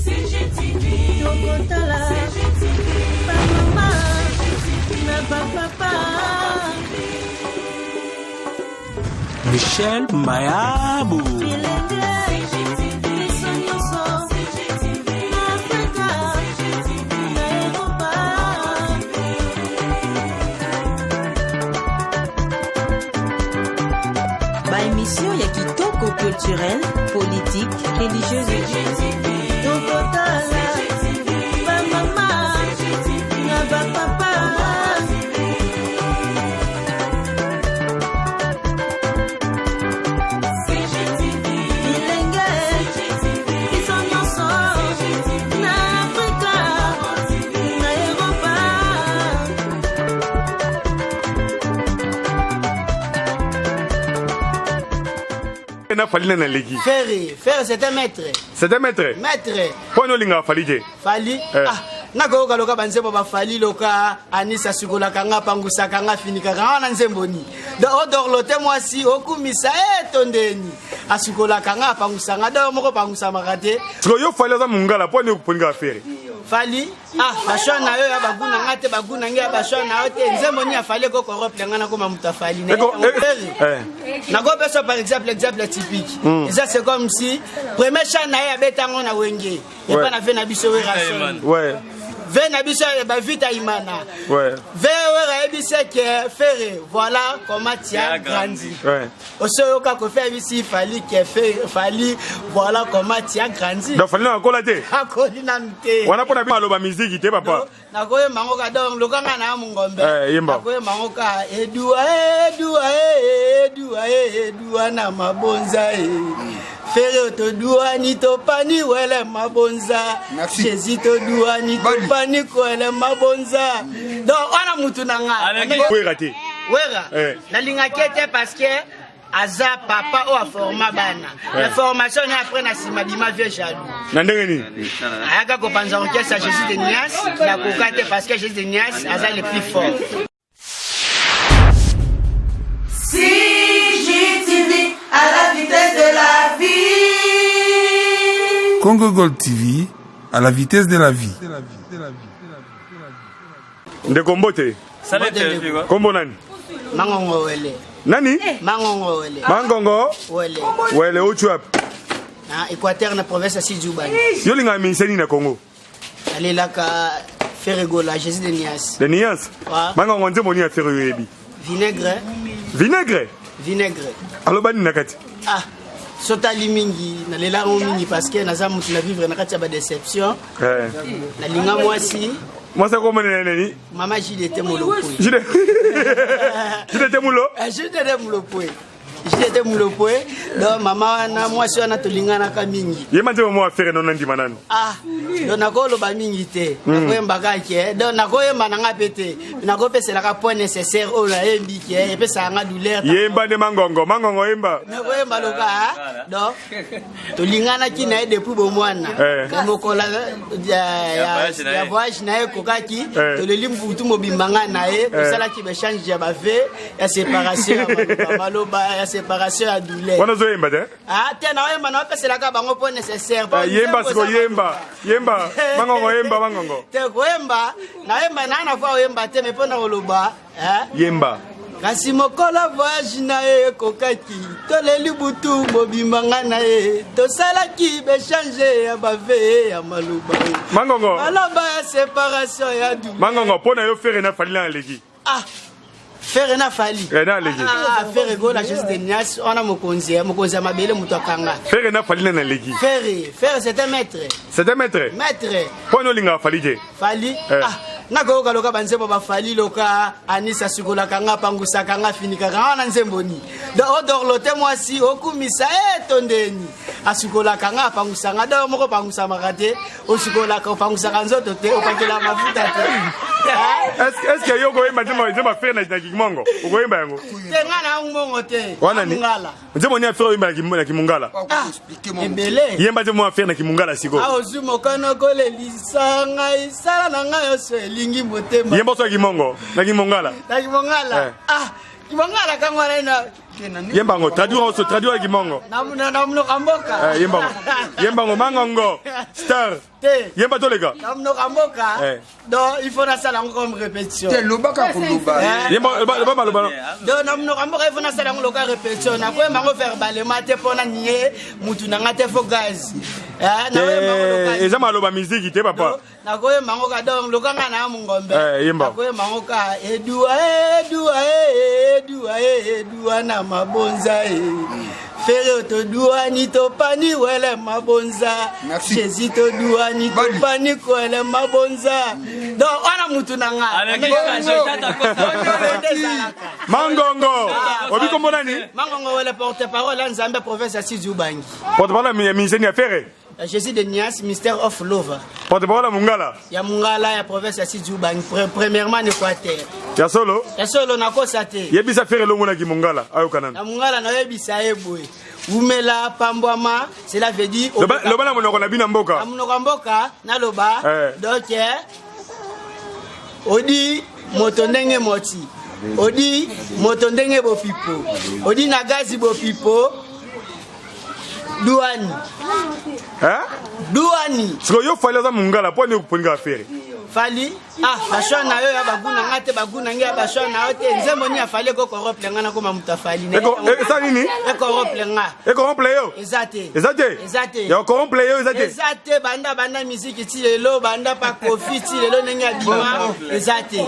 CGTV. Tokotala. CGTV. Ba mama na ba papa. Michel Mayabu. Ba émission ya kitoko culturelle, politique, religieuse. Tokotala ba mama na ba papa. Bilenge biso nyonso na Afrika na Eropa. Na Fally na naleki. Ferre, Ferre c'est un maître. C'est un maître. Maître. Mpo na olingaka Fally te? Fally. Eh. Ah, nakoyoka loka banzembo bafali loka anisa asukolaka nga apangusaka nga afinikaka nga wana nzembo ni odorlo te mwasi okumisa e tondeni asukolaka nga apangusa nga do moko pangusamaka te. Sikoyo yo Fally aza mongala, mpo ani oponingaka Ferre? Fally, ah, bashwa na yo ya bagu na nga te, bagu na ngai ya bashwa na yo te. Nzembo ni afali ekokorople nga nakoma moto afali. Eh. Nakopesa par exemple, exemple typique, eza c'est comme si premier chan na ye abetango na Wenge epa na ve na biso Werason, ve na biso bavita imana, ve Wera ayebisi ke Ferre, voilà comment tu as grandi. Osoyoka Kofi ayebisi Fally ke Fally, voilà comment tu as grandi. Donc Fally na akola te? Akoli nanu te. Wana mpona maloba miziki te, papa. Nakoyemba ngo ka donc lokanga na mongombe. Eh, yemba. Nakoyemba ngo ka edua edua edua edua na mabonza e Ferre toduani topani wele mabonza. Merci. Jésus toduani Bali. topani kwele mabonza. Donc wana mutu na nga. Wera te? Wera, Eh. nalingaki ete parce que aza papa oyo aforma bana na formation na après na nsima bima vieux jaloux. Na ndenge nini? Ayaka kopanza orchestre ya Jésus de Nias, nakoka te parce que Jésus de Nias aza le plus fort. CGTV à la vitesse de la vie. Congo Gold TV à la vitesse de la vie. Ndeko, mbote. Kombo nani? Mangongo Wele. Nani? Mangongo Wele. Mangongo Wele. Wele, uti wapi? Na Équateur, na province ya Sud-Ubangi. Yo olingaka ministère nini na Congo? Alelaka Ferre Gola, Jésus de Nias. De Niance? Ouais. Mangongo, nzembo nini ya Ferre oyebi? Vinaigre. Vinaigre? Vinaigre. Aloba nini na kati? Ah, sotali mingi, nalela yango mingi parce que naza motu na vivre na kati ya badéception. Nalinga mwasi. Mwasi akomona nani? Mama Jdt Molopwe. Jide Jdt Mulo. Jdt Molopwe, Jdt Molopwe. Donc mama wana, mwasi wana tolinganaka mingi. Yemba nzembo moko affaire no nandima nano. Ah, donc nakoloba mingi te, nakoyemba kaka ke donc nakoyemba na nga mpe te, nakopeselaka point nécessaire oyo nayembi ke epesaka nga douleur. Yemba nde Mangongo, Mangongo, yemba. Nakoyemba loka ah, donc tolinganaki na ye depuis bomwana. Eh. Mokolo ya voyage na ye ekokaki, toleli mbutu mobimba nga na ye, tosalaki baéchange ya bave ya séparation ya maloba, maloba ya séparation ya douleur. Wana ozoyemba te? Ah te, naoyemba, naopeselaka bango point nécessaire. Eh, yemba siko, yemba, yemba Mangongo, yemba Mangongo. Te, koyemba nayemba naa na fois oyemba te, mais mpo na koloba eh? Yemba. Kasi mokolo voyage na ye ekokaki, toleli butu mobimba nga na ye, tosalaki baéchange ya bave ya maloba, Mangongo. maloba ya séparation ya douleur. Mangongo, mpo na yo Ferre na Fally na aleki? Ah, Ferre na Fally? Eh, na aleki? Ah, Ferre Gola, Jésus de Nias wana mokonzi ya mokonzi ya mabele, moto akanga. Ferre na Fally na aleki? Ferre, Ferre c'est un maître. C'est un maître. Maître. Mpo na olingaka Fally te? Fally. Eh. Ah, nakoyoka loka banzembo bafali loka anisa asukolaka nga apangusaka nga afinikaka nga wana nzembo ni odorlo te mwasi okumisa e tondeni asukolaka nga apangusa nga do moko opangusamaka te, osukolaka opangusaka nzoto te, opakela mafuta te. Est ce que yo okoyemba nzembo ya Ferre na kimongo? Okoyemba yango? Te, nga na mongo te. Wana ni Mongala. Nzembo nini ya Ferre oyemba na kimongala? Ah, ebele. Yemba nzembo ya Ferre na kimongala sikoyo. Awa ozwi mokano kolelisa ngai, sala na ngai nyonso elingi motema. Yemba so ya kimongo na kimongala. Na kimongala? Eh. Ah, kimongala kango wana ina. Yemba yango, traduire oso, traduire kimongo. Na monoko ya mboka. Eh, yemba yango. Yemba yango mangongo. Star. Te. Yemba toleka. Na monoko ya mboka. Eh. Donc il faut nasala yango comme répétition. Te lobaka koloba. Eh. Yemba loba maloba. Donc na monoko ya mboka il faut nasala yango loka répétition. Nakoyemba yango verbalement te mpo na nie mutu na nga te fo gaz. Eh, nakoyemba yango loka. Eza maloba miziki te papa. Nakoyemba yango ka donc loka nga na mongombe. Eh, yemba. Nakoyemba yango ka edua edua edua edua na mabonza e. Fere toduani topani wele mabonza. Merci. Jésus toduani Bali. topani kwele mabonza. Donc wana mutu na nga. Mangongo. Obi kombo nani? Mangongo wele porte parole ya Nzambe province ya Sud Ubangi. Porte-parole ya ministère ya Ferre. Jésus de Nias, Ministère of Love. Porte-parole ya Mungala. Ya Mungala ya province ya Sud Ubangi, premièrement en Équateur. Ya solo. Ya solo nakosa te. Yebisa Ferre longo Mungala ayoka nanu. Na Mungala nayebisa ye boye. Umela pambwama, cela veut dire Loba loba na monoko na bino mboka. Na monoko ya mboka naloba Eh. donc odi moto ndenge moti odi moto ndenge bopipo odi na gazi bopipo duani Hein? duani Sikoyo yo Fally aza Mungala po nini koponinga Ferre? Fally ah bashwa na yo ya baguna nga te baguna nge ya bashwa na yo te nzembo nini afali ekokorople nga nakoma moto afali Eza nini? Ekorople nga. Ekorople yo? Eza te. Eza te? Eza te. Ya korople yo eza te? Eza te banda banda miziki ti lelo banda pa Kofi ti lelo ndenge abima eza te.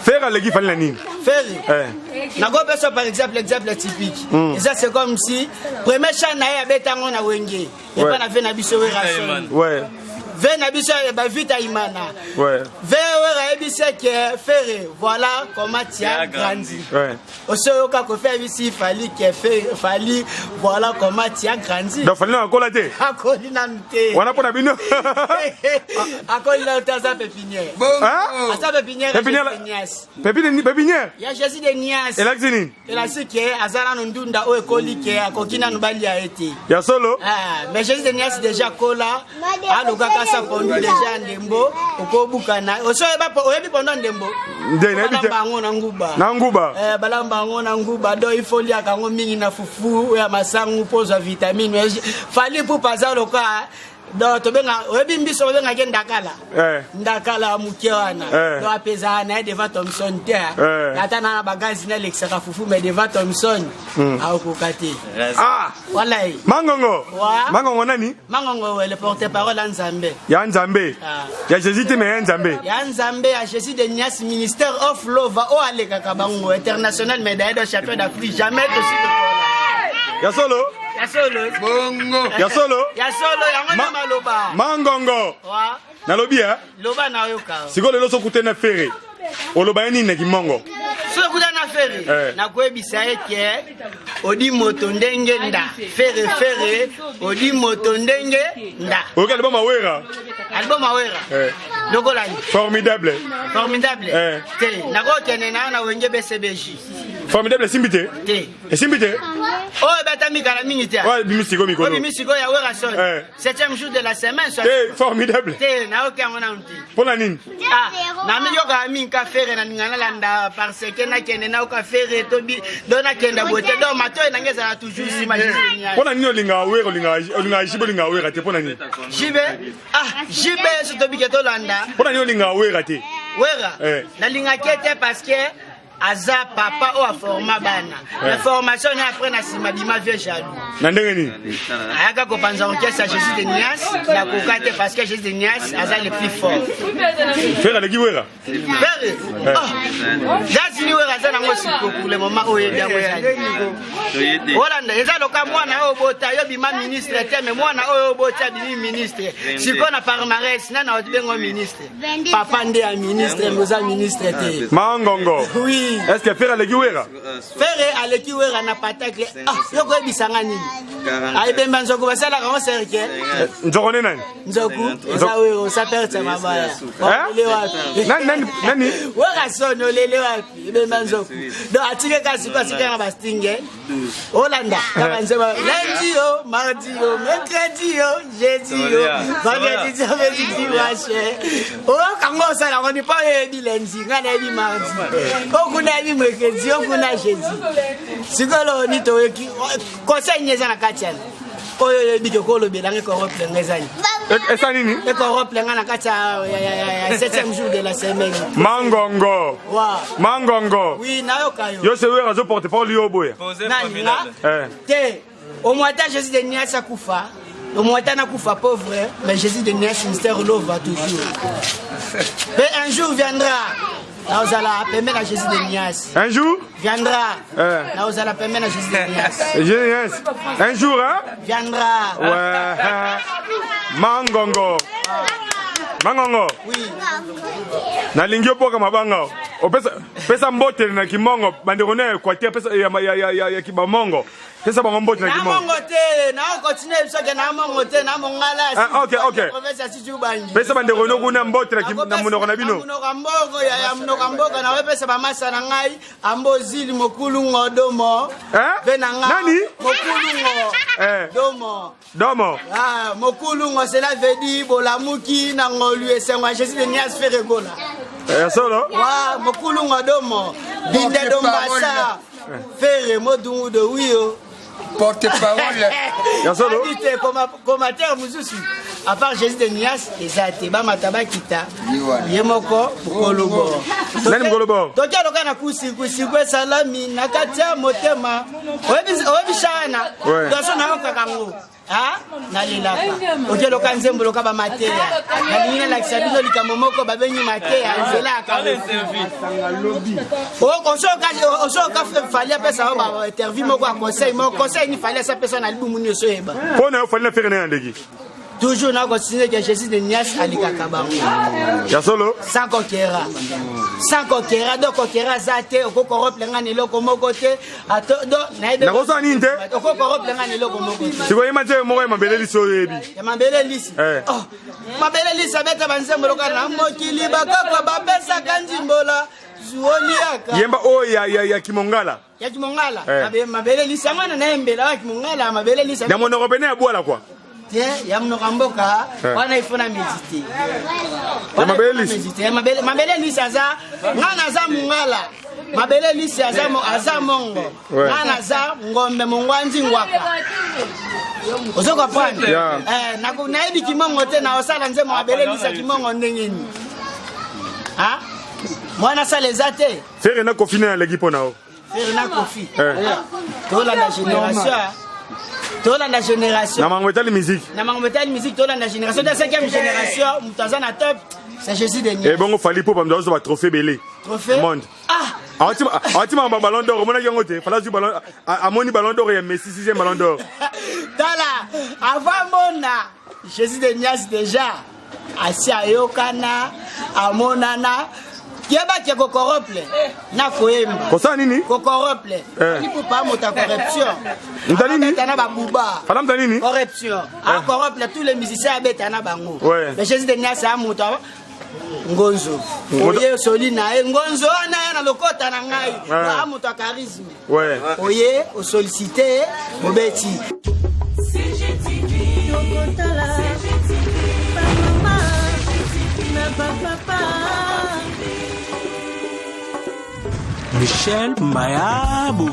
Ferre aleki Fally na nini? Ferre. Eh. Nakopesa par exemple exemple typique. Eza c'est comme si premier chant na ye abetango na Wenge. Epa na ve na biso Werrason. Ouais. Ve na biso ba Vita Imana. Ouais. Ve Wera ayebisi ke Ferre voilà comment tu as grandi. Ouais. Osoyoka Kofi ayebisi Fally ke Ferre Fally voilà comment tu as grandi. Donc Fally na akola te. Akoli nanu te. Wana pona bino. Akoli nanu te aza pépinière. Hein? Aza pépinière. Pépinière. Pépinière. Pépinière. Ya Jésus de Nias. Elakisi nini? Elakisi ke aza nanu ndunda oyo ekoli ke akoki nanu balia ye te. Ya solo? Ah, mais Jésus de Nias déjà kola alukaka sa pondu déjà ndembo okobukana. Oso oyeba oyebi pondu ndembo? Nde nayebi te. Balamba yango na nguba. Na nguba. Eh, balamba yango na nguba donc il faut liaka yango mingi na fufu ya masangu mpo ozwa vitamine. Fally Ipupa aza loka donc tobenga oyebi mbiso babengaki ndakala. Eh. Ndakala moke wana. Eh. Donc apezaka na ye devant Thomson te. Eh. Ata na bagazi nalekisaka fufu mais devant Thomson aokoka te. Ah! Wallahi. Mangongo. Wa. Mangongo nani? Mangongo le porte-parole ya Nzambe. Ya Nzambe. Ah. Ya Jésus te mais ya Nzambe. Ya Nzambe ya Jésus de Nias ministère of love oyo alekaka bango international médaille de champion d'Afrique jamais tosi tokola. Ya solo? Ya solo. Bongo. Ya solo? Ya solo yango nde maloba. Mangongo. Wa. Nalobi eh? Loba na yoka. Sikoyo lelo soki na Ferre. Oloba ye nini na kimongo? Soki okuta na Ferre Eh. nakoyebisa ye ke odi moto ndenge nda Ferre Ferre odi moto ndenge nda. Oyoki album Awera? Album Awera. Eh. Lokola ni. Formidable. Formidable. Eh. Te nakokende na na Wenge BCBG. Formidable esimbi te? Te. Esimbi te? Oyo ebetami kala mingi te. Oyo ebimi sikoyo mikolo. Oyo ebimi sikoyo ya Werrason. Eh. Septième jour de la semaine. Soit... Te, formidable. Te, nayoki yango nanu te. Mpona nini? Ah, namiyokaka mingi ka Ferre na ninga nalanda parce que nakende nayoka Ferre tobi do nakende boye te donc matoyi na ngai ezala toujours nsima Mpona nini olingaka Wera olingaka JB olingaka Wera te mpona nini? JB ah JB so tobike tolanda. Mpona nini olingaka Wera te? Wera Eh. nalingaki ye te parce que aza papa oyo aforma bana. Mais formation na après na nsima bima vieux jaloux. Na ndenge nini? Ayaka kopanza orchestre ya Jésus de Nias nakoka te parce que Jésus de Nias aza le plus fort. Ferre aleki Wera? Ferre ah gazi ni Wera aza nango siko pour le moment oyo oyebi yango ezali. Olanda eza loka mwana oyo obota yo bima ministre te mais mwana oyo obota abimi ministre. Sikoyo na palmarès nani abengo ministre? Papa nde ya ministre mais oza ministre te. Mangongo. Oui. Est-ce que Ferre aleki Wera? Ferre aleki Wera na patacle. Ah, yo koyebisanga nini? Ayebemba nzoku basalaka ngo serke. Nzoko nde nani? Nzoku eza Wera osa perte ya mabaya. Olele wapi? Nani nani nani? Wera son olele wapi? Ebemba nzoku. Donc atike kasi ko atika na bastinge. Olanda kaka nzembo lundi yo, mardi yo, mercredi yo, jeudi yo, vendredi, samedi, dimanche. Oyoka ngo osala yango ni mpo oyebi lundi, ngai nayebi mardi. Okuna yebi mercredi, okuna jeudi. Sikoyo ni toyoki conseil nini eza na kati yana oyo oyebi ke kolobela nga ekorople nga ezali esa nini ekorople nga na kati ya 7e jour de la semaine. Mangongo. Wa. Mangongo. Oui, nayoka yo. Yo se wera azo porte parole yo boya. Nani nga? Te, omwata Jésus de Nias akufa, omwata nakufa pauvre, mais Jésus de Nias mystère lova toujours. Mais un jour viendra naozala pembe na Jésus de Nias. Un jour viendra. Naozala pembe na Jésus de Nias. Jésus de Nias un jour, hein? Viendra. Ouais. Mangongo. Mangongo. Oui. Nalingi oboka mabanga. Opesa pesa mbote na kimongo bandeko na Équateur, pesa ya kibamongo. Pesa bango mbote na kimongo. Na mongo te, na continue biso ke na mongo te, na mongala. Ah, OK, OK. Province ya Sud-Ubangi. Pesa bandeko no kuna mbote na monoko na bino. Na monoko mboko ya monoko mboka na wepesa ba masa na ngai ambozili mokulu ngodomo. Eh? Ve na ngai. Nani? Mokulu ngo. Eh. Domo. Domo. Ah, mokulu ngo cela veut dire bolamuki na ngolu esengo ya Jésus de Nias Ferregola. Eh, solo? Wa mokulu ngo domo. Binde dombasa. Ferre modungu de wiyo. Porte-parole. Ya solo? Te commentaire mosusu. À part Jésus de Nias, eza te bamata bakita ye moko mokolo bo. Nani mokolo bo? Toki aloka na kusiku esalami na kati ya motema. Oyebi shana. Doso nayokaka ngo. Nalelaka. Okeloka nzembo loka bamateya. Nalingi nalakisa bino likambo moko babengi mateya nzela ya Osoka Fally apesa yo ba interview moko ya conseil moko conseil ni Fally asapesa na libumu nyonso oyeba. Mpo na yo Fally na Ferre na ya ndeki. Toujours na continuer que Jésus de Nias alikaka bango. Ya solo? Sans conquérir. Sans conquérir, donc conquérir za te, okokorople nga na eloko moko te. Ato do nayebi. Nakosala nini te? Okokorople nga na eloko moko te. Sikoyo yeba nzembo moko ya mabele lisi oyo oyebi. Ya mabele lisi. Oh, mabele lisi abeta banzembo lokola na mokili bakoko bapesaka nzimbola zuoliaka. Yemba oyo ya kimongala. Ya kimongala. Mabele lisi yango wana nayembela ya kimongala mabele lisi. Ya monoko pene ya bwala kwa. Te ya monoko mboka wana il faut na méditer. Ya mabele lisi. Ya mabele mabele lisi aza nga naza mongala. Mabele lisi aza aza mongo. Nga naza ngombe mongwanzi ngwaka. Ozo comprendre? Eh nayebi kimongo te na osala nzembo mabele lisi ya kimongo ndenge nini? Ha? Mwana sala eza te. Ferre na Kofi na leki pona o. Ferre na Kofi. Tolanda génération. Tolanda génération. Na mango etali musique. Na mango etali musique tolanda génération de 5e génération mutu aza na top, c'est Jésus de Nias. Et bongo Fally Ipupa mdo azo ba trophée belé. Trophée monde. Ah, Ati ma ballon d'or, mona yango te. Fala zu ballon amoni ballon d'or ya Messi 6e ballon d'or. Tala, avant mona Jésus de Nias déjà asi ayokana amonana yeba ke kokorople na koyemba. Kosa nini? Kokorople. Ipupa moto ya corruption. Mta nini? Abeta na babuba. Fala mta nini? Corruption. A corrompre tous les musiciens abeta na bango. Mais Jésus de Nias a moto ngonzo. Oye soli na ye ngonzo wana ya na lokota na ngai. A moto ya charisme. Oye o solliciter obeti. CGTV, Michel Mayabou.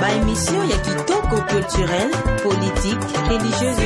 Ba émission ya kitoko culturelle, politique, religieuse.